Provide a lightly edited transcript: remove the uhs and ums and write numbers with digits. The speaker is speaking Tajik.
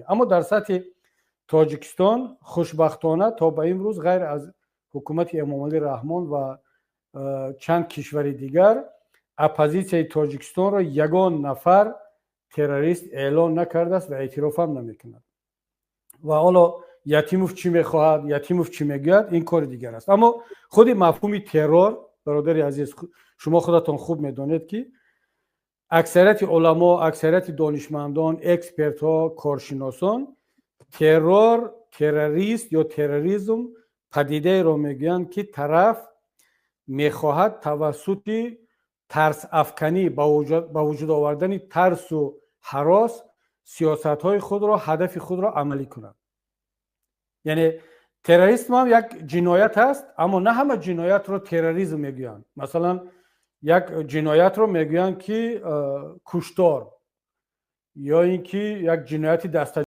Аммо дар сатҳи Тоҷикистон, хушбахтона, то ба имрӯз ғайр аз ҳукумати Эмомалӣ Раҳмон ва чанд кишвари дигар оппозитсияи Тоҷикистонро ягон нафар террорист эълон накардааст ва эътирофам намекунад. Ва ҳоло Ятимов чӣ мехоҳад, Ятимов чӣ мегӯяд, ин кори дигар аст. Аммо худи мафҳуми террор, бародари азиз, шумо худатон хуб медонед, ки аксарияти уламо, аксарияти донишмандон, экспертҳо, коршиносон террор, террорист ё терроризм падидаеро мегӯянд, ки тараф мехоҳад тавассути тарсафканӣ, ба вуҷуд овардани тарсу ҳарос сиёсатҳои худро, ҳадафи худро амалӣ кунад. Яъне терроризм ҳам як ҷиноят аст, аммо на ҳама ҷиноятро терроризм мегӯянд. Масалан, як ҷиноятро мегӯянд, ки куштор ё ин ки як ҷинояти даста